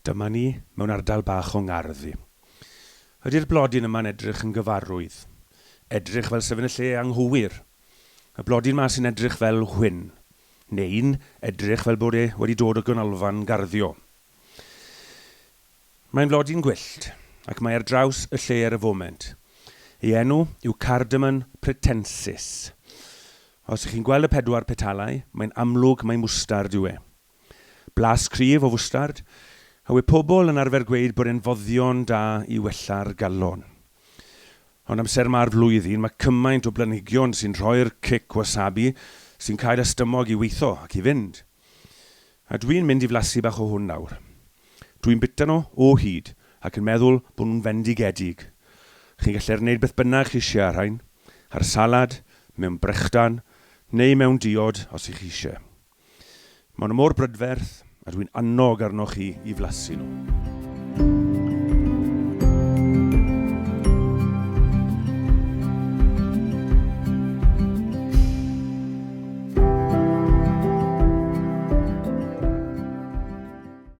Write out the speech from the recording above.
Dyma ni mewn ardal bach o 'ngardd i. Ydy'r blodyn yma'n edrych yn gyfarwydd? Edrych fel sef yn y lle anghywir. Y blodyn 'ma sy'n edrych fel chwyn. Neu'n edrych fel bod e wedi dod o ganolfan garddio. Mae'n flodyn gwyllt, ac mae ar draws y lle ar y foment. Ei enw yw Cardamon pratensis. Os ych chi'n gweld y pedwar petalau, mae'n amlwg mai mwstard yw e. Blas cryf o fwstard, a we pobl yn arfer gweud bod e'n foddion da i wella'r galon. Ond amser 'ma'r flwyddyn mae cymaint o blanhigion sy'n rhoi'r cic wasabi sy'n cael y stumog i weitho ac i fynd. A dwi'n mynd i flasu bach o hwn nawr. Dwi'n bita nhw o hyd ac yn meddwl bod nhw'n fendigedig. Chi'n gallu'r neud beth bynnag chi isie â rhain, ar salad, mewn brechdan, neu mewn diod os y'ch chi isie. Maen nhw mor brydferth, a dwi'n annog arnoch chi i flasu nhw.